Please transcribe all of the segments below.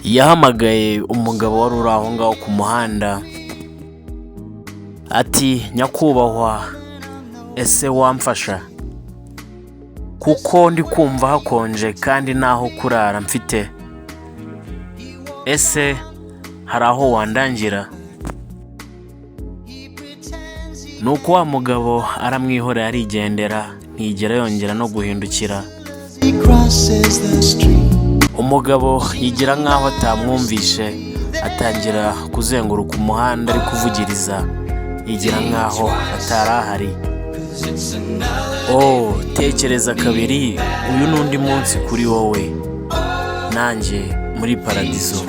Yahamagaye umugabo wari uri aho ngaho ku muhanda, ati: "Nyakubahwa, ese wamfasha? Kuko ndi kumva hakonje kandi ntaho kurara mfite. Ese hari aho wandangira?" Nuko wa mugabo aramwihorera arigendera, ntiyigera yongera no guhindukira. He crosses the street. Umugabo yigira nk'aho atamwumvishe, atangira kuzenguruka umuhanda ari kuvugiriza, yigira nk'aho atari ahari. Oh, tekereza kabiri, uyu ni undi munsi kuri wowe nanjye muri paradizo.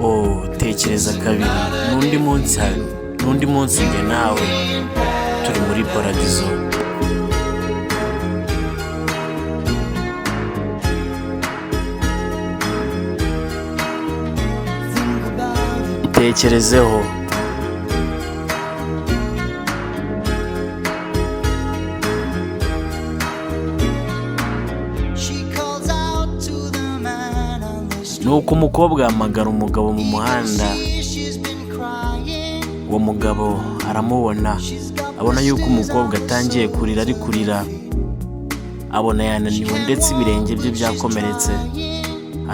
Oh, tekereza kabiri, ni undi munsi, ni undi munsi njye nawe turi muri paradizo. Think about it. Bitekerezeho. She calls out to the man on the street. Nuko umukobwa ahamagara umugabo mu muhanda. See, she's been crying. Uwo mugabo aramubona, abona yuko umukobwa atangiye kurira, ari kurira, abona yananiwe ndetse ibirenge bye byakomeretse,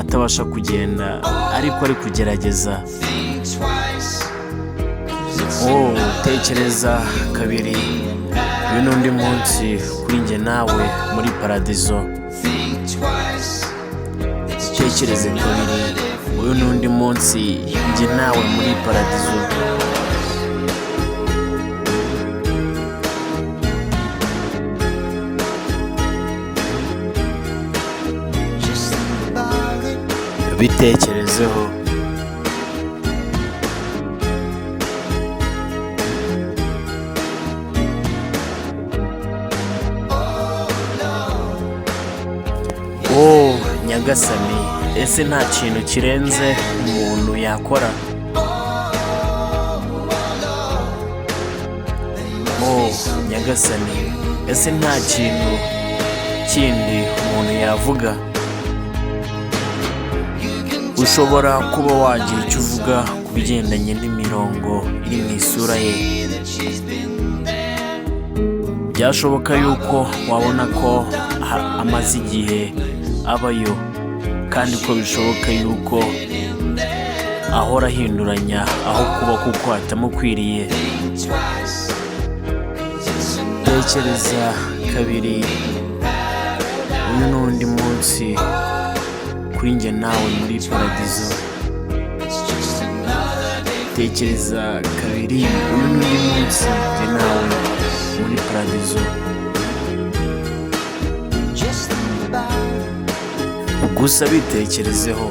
atabasha kugenda, ariko ari kugerageza. Think twice. Oh, tekereza kabiri, uyu ni undi munsi kuri njye nawe muri paradizo. Think twice. Tekereze kabiri, uyu ni undi munsi njye nawe muri paradizo. Just think about it. Bitekerezeho. Oh nyagasani, ese nta kintu kirenze umuntu yakora? Oh nyagasani, ese nta kintu kindi umuntu yavuga? Ushobora kuba wagira icyo uvuga ku bigendanye n'imirongo iri mu isura ye. Byashoboka yuko wabona ko amaze igihe abayo, kandi ko bishoboka yuko ahora ahinduranya aho kuba kuko hatamukwiriye. Tekereza kabiri, uyu ni undi munsi kuri njye nawe muri paradizo. Tekereza kabiri, uyu ni undi munsi njye nawe muri paradizo. Just think about it. Gusa bitekerezeho.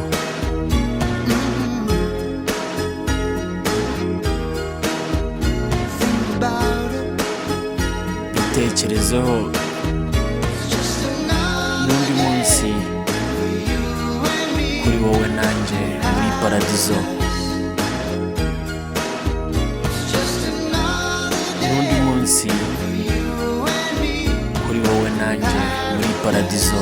Think about it. Bitekerezeho. It's just another N'undi munsi for you and me. kuri wowe nanjye muri paradizo. It's just another N'undi munsi for you and me. kuri wowe nanjye muri paradizo.